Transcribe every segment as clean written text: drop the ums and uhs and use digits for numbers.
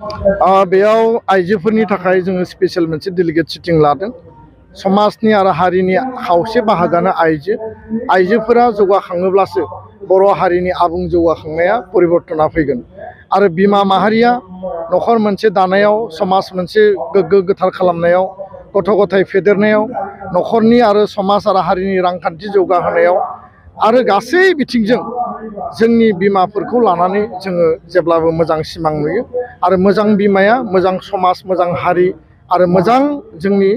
बेयाव आइजोफोरनि थाखाय जोङो स्पेशल मोनसे डेलिगेट सिटिं लादों। समाजनि आरो हारिनि खावसे बाहागोआनो आइजोफोरा जौगाखाङोब्लासो बर' हारिनि आबुं जौगाखांनाया परिबर्तना फैगोन आरो बिमा माहारिया न'खर मोनसे दानायाव, समाज मोनसे गोग्गो गोथार खालामनायाव, गथ' गथाय फेदेरनायाव, न'खरनि आरो समाज आरो हारिनि रांखान्थि जौगाहोनायाव आरो गासै बिथिंजों जोंनि बिमाफोरखौ लानानै जोङो जेब्लाबो मोजां सिमां नुयो आरो मोजां बिमाया मोजां समाज, मोजां हारि आरो मोजां जोंनि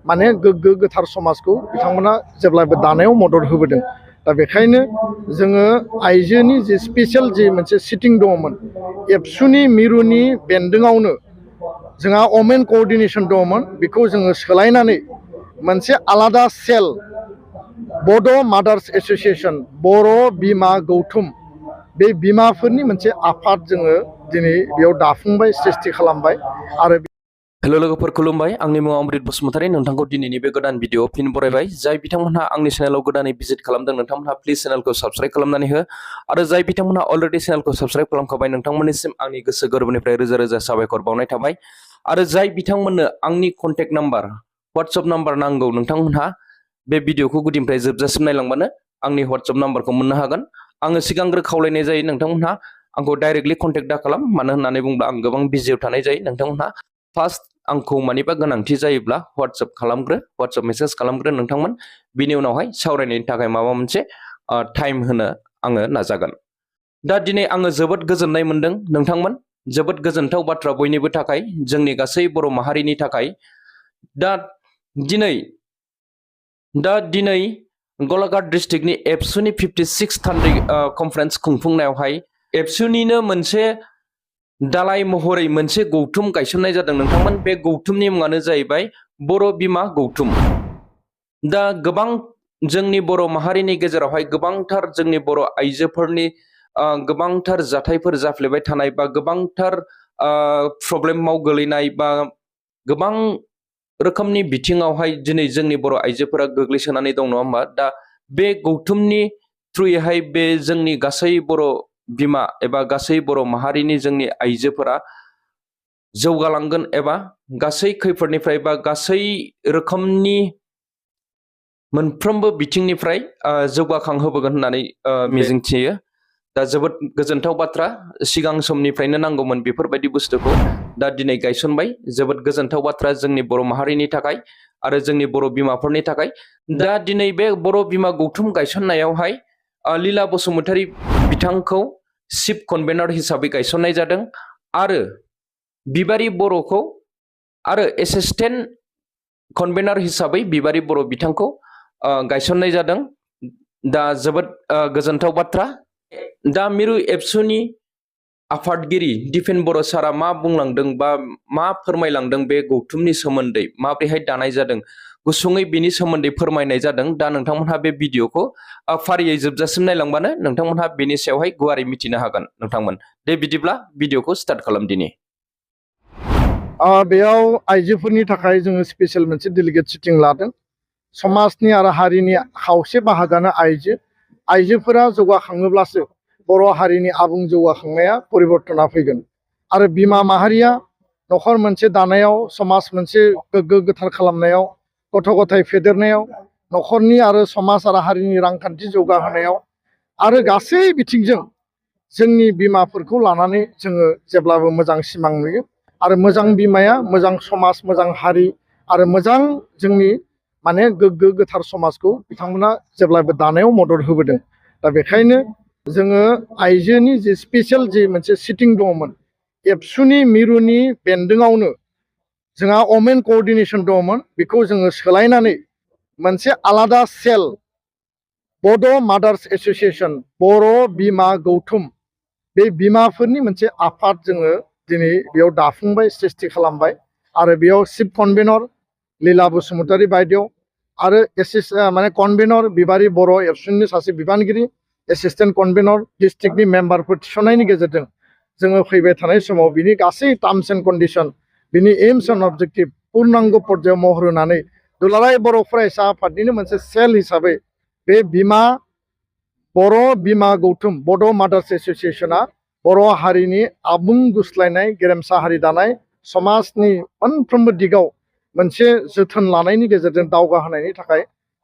माने गोग्गो गोथार समाजखौ बिथांमोना जेब्लाबो दानायाव मदद होबोदों। दा बेखायनो जोङो आइजोनि जे स्पेशल जे मोनसे सिटिं दङमोन, एबसुनि मिरुनि बेन्दोङावनो जोंहा वमेन कअर्डिनेसन दङमोन, बेखौ जोङो सोलायनानै मोनसे आलादा सेल बड' मादार्स एस'सिएसन, बर' बिमा गौथुम, बे बिमाफोरनि मोनसे आफाद जोङो दिनै बेयाव दाफुंबाय, सृष्टि खालामबाय। आरो हेलो लोगोफोर, खुलुमबाय। आंनि मुङा अमृत बसुमतारी। नोंथांखौ दिनैनि बे गोदान भिडिअ फिन बरायबाय। जाय बिथांमोनहा आंनि चेनेलाव गोदानै भिजिट खालामदों, नोंथांमोनहा प्लिज चेनेलखौ साबस्क्राइब खालामनानै हो आरो जाय बिथांमोनहा अलरेडि चेनेलखौ साबस्क्राइब खालामखाबाय, नोंथांमोननिसिम आंनि गोसो गोरबोनिफ्राय रोजा रोजा साबायखर बावनाय थाबाय। आरो जाय बिथांमोननो आंनि कन्टेक्ट नाम्बार, WhatsApp नाम्बार नांगौ, नोंथांमोनहा बे भिडिअखौ गुदिनिफ्राय जोबजासिम नायलांबानो आंनि WhatsApp नाम्बारखौ मोननो हागोन। आङो सिगांग्रो खावलायनाय जायो, नोंथांमोनहा आंखौ डाइरेक्टलि कन्टेक्ट दा खालाम। मानो होननानै बुङोब्ला आं गोबां बिजियाव थानाय जायो। नोंथांमोनहा फार्स्ट आंखौ मानिबा गोनांथि जायोब्ला WhatsApp मेसेज खालामग्रो नोंथांमोन। बिनि उनावहाय सावरायनायनि थाखाय माबा मोनसे टाइम होनो आङो नाजागोन। दा दिनै आङो जोबोद गोजोननाय मोनदों नोंथांमोन। जोबोद गोजोनथाव बाथ्रा बयनिबो थाखाय, जोंनि गासै बर' माहारिनि थाखाय। दा दिनै गलाघाट डिस्ट्रिक्टनि एबसुनि 56 कनफारेन्स खुंफुंनायावहाय एबसुनिनो मोनसे दालाय महरै मोनसे गौथुम गायसननाय जादों नोंथांमोन। बे गौथुमनि मुङानो जाहैबाय बर' बिमा गौथुम। दा गोबां जोंनि बर' माहारिनि गेजेरावहाय गोबांथार जोंनि बर' आइजोफोरनि गोबांथार जाथायफोर जाफ्लेबाय थानाय बा गोबांथार प्रब्लेमाव गोलैनाय बा गोबां रोखोमनि बिथिङावहाय दिनै जोंनि बर' आइजोफोरा गोग्लैसोनानै दं, नङा होमबा? दा बे गौथुमनि थ्रुयैहाय बे जोंनि गासै बर' बिमा एबा गासै बर' माहारिनि जोंनि आइजोफोरा जौगालांगोन एबा गासै खैफोदनिफ्राय बा गासै रोखोमनि मोनफ्रोमबो बिथिंनिफ्राय जौगाखांहोबोगोन होननानै मिजिंथियो। दा जोबोद गोजोनथाव बाथ्रा। सिगां समनिफ्रायनो नांगौमोन बेफोरबायदि बुस्थुखौ, दा दिनै गायसनबाय। जोबोद गोजोनथाव बाथ्रा जोंनि बर' माहारिनि थाखाय आरो जोंनि बर' बिमाफोरनि थाखाय। दा दिनै बे बर' बिमा गौथुम गायसननायावहाय लीला बसुमतारी बिथांखौ चिफ कनभेनर हिसाबै गायसननाय जादों आरो बिबारि बर'खौ आरो एसिस्टेन्ट कनभेनर हिसाबै बिबारि बर' बिथांखौ गायसननाय जादों। दा जोबोद गोजोनथाव बाथ्रा। दा मिरु एबसुनि आफादगिरि दिपेन बर' सारा मा बुंलांदों बा मा फोरमायलांदों बे गौथुमनि सोमोन्दै, माब्रैहाय दानाय जादों, गुसुङै बिनि सोमोन्दै फोरमायनाय जादों। दा नोंथांमोनहा बे भिडिअखौ फारियै जोबजासिम नायलांबानो नोंथांमोनहा बेनि सायावहाय गुवारै मिथिनो हागोन। नोंथांमोन दे बिदिब्ला भिडिअखौ स्टार्ट खालाम दिनि। बेयाव आइजोफोरनि थाखाय जोङो स्पेशल मोनसे डेलिगेट सिटिं लादों। समाजनि आरो हारिनि खावसे बाहागोआनो आइजोफोरा जौगाखाङोब्लासो बर' हारिनि आबुं जौगाखांनाया परिबर्तना फैगोन आरो बिमा माहारिया न'खर मोनसे दानायाव, समाज मोनसे गोग्गो गोथार खालामनायाव, गथ' गथाय फेदेरनायाव, न'खरनि आरो समाज आरो हारिनि रांखान्थि जौगाहोनायाव आरो गासै बिथिंजों जोंनि बिमाफोरखौ लानानै जोङो जेब्लाबो मोजां सिमां नुयो आरो मोजां बिमाया मोजां समाज, मोजां हारि आरो मोजां जोंनि माने गोग्गो गोथार समाजखौ बिथांमोना जेब्लाबो दानायाव मदद होबोदों। दा बेखायनो जोङो आइजोनि जे स्पेशल जे मोनसे सिटिं दङमोन, एबसुनि मिरुनि बेन्दोङावनो जोंहा वमेन कअर्डिनेसन दङमोन, बेखौ जोङो सोलायनानै मोनसे आलादा सेल बड' मादार्स एस'सिएसन, बर' बिमा गौथुम, बे बिमाफोरनि मोनसे आफाद जोङो दिनै बेयाव दाफुंबाय, सृष्टि खालामबाय। आरो बेयाव चिफ कनभेनर लीला बसुमतारी बायदेव आरो माने कनभेनर बिबारि बर' एबसुनि सासे बिबानगिरि, एसिस्टेन्ट कनभेनर, डिस्ट्रिक्टनि मेम्बारफोर थिसननायनि गेजेरजों जोङो फैबाय थानाय समाव बिनि गासै टार्म्स एन्ड कन्डिसन, बिनि एम्स एन्ड अबजेक्टिभ पुर्नांग पर्यायाव महर होनानै दुलाराय बर' फरायसा आफादनिनो मोनसे सेल हिसाबै बे बर' बिमा गौथुम, बड' मादार्स एस'सिएसना बर' हारिनि आबुं गुस्लायनाय गेरेमसा हारि दानाय समाजनि मोनफ्रोमबो दिगाव मोनसे जोथोन लानायनि गेजेरजों दावगाहोनायनि थाखाय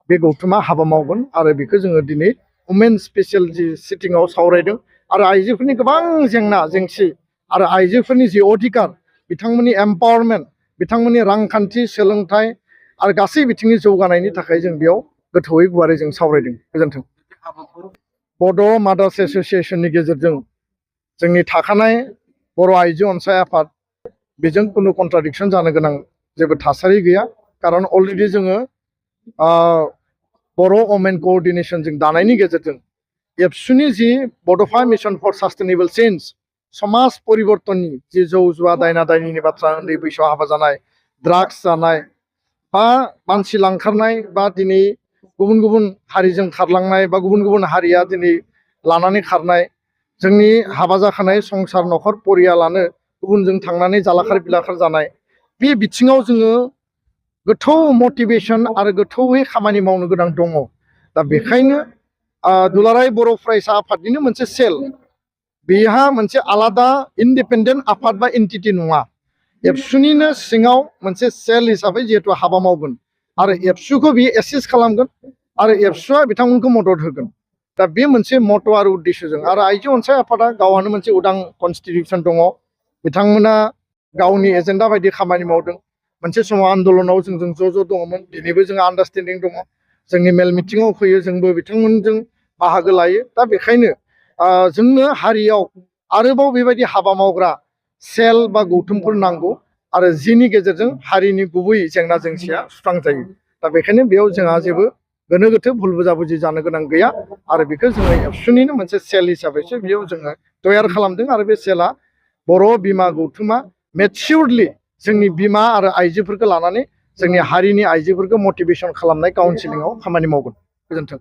बे गौथुमा हाबा मावगोन आरो बेखौ जोङो दिनै वुमेन स्पेशेल जि सिटिंआव सावरायदों आरो आइजोफोरनि गोबां जेंना जेंसि आरो आइजोफोरनि जि अधिकार बिथांमोननि एम्पावारमेन्ट बिथांमोननि रांखान्थि सोलोंथाइ आरो गासै बिथिंनि जौगानायनि थाखाय जों बेयाव गोथौयै गुवारै जों सावरायदों गोजोन्थों। बड' मादार्स एस'सियेसननि गेजेरजों जोंनि थाखानाय बर' आइजो अनसाय आफाद बेजों खुनु कन्ट्राडिक्सन जानो गोनां जेबो थासारि गैया खारन अलरेडि जोङो बर' वमेन कअर्डिनेसन जों दानायनि गेजेरजों एबसुनि जि बड'फा मिशन फर सास्टेनेबल चेन्ज समाज परिबर्तननि जि जौ जुवा दायना दायनिनि बाथ्रा उन्दै बैसोआव हाबा जानाय ड्राग्स जानाय बा मानसि लांखारनाय बा दिनै गुबुन गुबुन हारिजों खारलांनाय बा गुबुन गुबुन हारिया दिनै लानानै खारनाय जोंनि हाबा जाखानाय संसार न'खर परियालानो गुबुनजों थांनानै जालाखार बिलाखार जानाय बे बिथिङाव जोङो गोथौ मटिभेसन आरो गोथौयै खामानि मावनो गोनां दङ। दा बेखायनो दुलाराय बर' फरायसा आफादनिनो मोनसे सेल बेहा मोनसे आलादा इन्डिपेन्डेन्ट आफाद बा एन्टिटि नङा एबसुनिनो सिङाव मोनसे सेल हिसाबै जिहेतु हाबा मावगोन आरो एबसुखौ बियो एसेस खालामगोन आरो एबसुआ बिथांमोनखौ मदद होगोन। दा बे मोनसे मट' आरो उद्देश्यजों आरो आइजो अनसाय आफादा गावहानो मोनसे उदां कनस्टिटिउसन दङ बिथांमोना गावनि एजेन्डा बायदि खामानि मावदों मोनसे समाव आन्दलनाव जोंजों ज' दङमोन दिनैबो जोंहा आन्डारस्टेन्डिं दङ जोंनि मेल मिटिङाव फैयो जोंबो बिथांमोनजों बाहागो लायो। दा बेखायनो जोंनो हारियाव आरोबाव बेबायदि हाबा मावग्रा सेल बा गौथुमफोर नांगौ आरो जिनि गेजेरजों हारिनि गुबै जेंना जेंसिया सुस्रांजायो। दा बेखायनो बेयाव जोंहा जेबो गोनो गोथो भुल बुजाबुजि जानो गोनां गैया आरो बेखौ जोङो एबसुनिनो मोनसे सेल हिसाबैसो बेयाव जोङो तयार खालामदों आरो बे सेला बर' बिमा गौथुमा मेचिउरलि जोंनि बिमा आरो आइजोफोरखौ लानानै जोंनि हारिनि आइजोफोरखौ मटिभेसन खालामनाय काउन्सिलिंआव खामानि मावगोन। गोजोन्थों।